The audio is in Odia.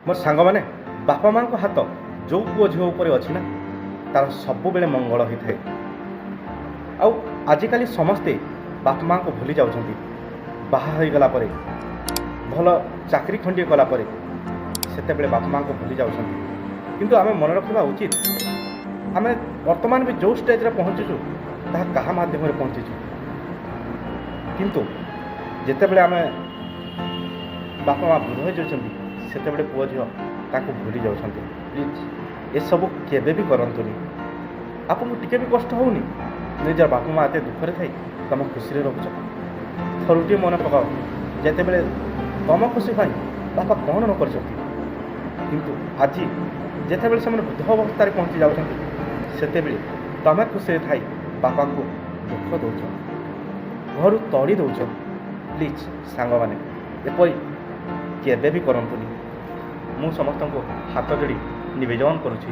ମୋର ସାଙ୍ଗମାନେ, ବାପା ମାଆଙ୍କ ହାତ ଯେଉଁ ପୁଅ ଝିଅ ଉପରେ ଅଛି ନା, ତାର ସବୁବେଳେ ମଙ୍ଗଳ ହୋଇଥାଏ। ଆଉ ଆଜିକାଲି ସମସ୍ତେ ବାପା ମାଆଙ୍କୁ ଭୁଲି ଯାଉଛନ୍ତି। ବାହା ହୋଇଗଲା ପରେ, ଭଲ ଚାକିରି ଖଣ୍ଡିଏ କଲା ପରେ ସେତେବେଳେ ବାପା ମାଆଙ୍କୁ ଭୁଲି ଯାଉଛନ୍ତି। କିନ୍ତୁ ଆମେ ମନେ ରଖିବା ଉଚିତ, ଆମେ ବର୍ତ୍ତମାନ ବି ଯେଉଁ ଷ୍ଟେଜ୍ରେ ପହଞ୍ଚିଛୁ, ତାହା କାହା ମାଧ୍ୟମରେ ପହଞ୍ଚିଛୁ। କିନ୍ତୁ ଯେତେବେଳେ ଆମେ ବାପା ମା ବୃଦ୍ଧ ହୋଇଯାଉଛନ୍ତି, ସେତେବେଳେ ପୁଅ ଝିଅ ତାକୁ ଭୁଲି ଯାଉଛନ୍ତି। ପ୍ଲିଜ୍, ଏସବୁ କେବେ ବି କରନ୍ତୁନି। ଆପଣଙ୍କୁ ଟିକେ ବି କଷ୍ଟ ହେଉନି? ନିଜର ବାପା ମା ଏତେ ଦୁଃଖରେ ଥାଇ ତୁମ ଖୁସିରେ ରହୁଛ। ଥରୁଟିଏ ମନେ ପକାଅ, ଯେତେବେଳେ ତୁମ ଖୁସି ପାଇଁ ବାପା କ'ଣ ନ କରିଛନ୍ତି। କିନ୍ତୁ ଆଜି ଯେତେବେଳେ ସେମାନେ ବୃଦ୍ଧ ଅବସ୍ଥାରେ ପହଞ୍ଚି ଯାଉଛନ୍ତି, ସେତେବେଳେ ତୁମେ ଖୁସିରେ ଥାଇ ବାପାଙ୍କୁ ଦୁଃଖ ଦେଉଛ, ଘରୁ ତଡ଼ି ଦେଉଛ। ପ୍ଲିଜ୍ ସାଙ୍ଗମାନେ, ଏପରି କେବେ ବି କରନ୍ତୁନି। ମୁଁ ସମସ୍ତଙ୍କୁ ହାତ ଯୋଡ଼ି ନିବେଦନ କରୁଛି।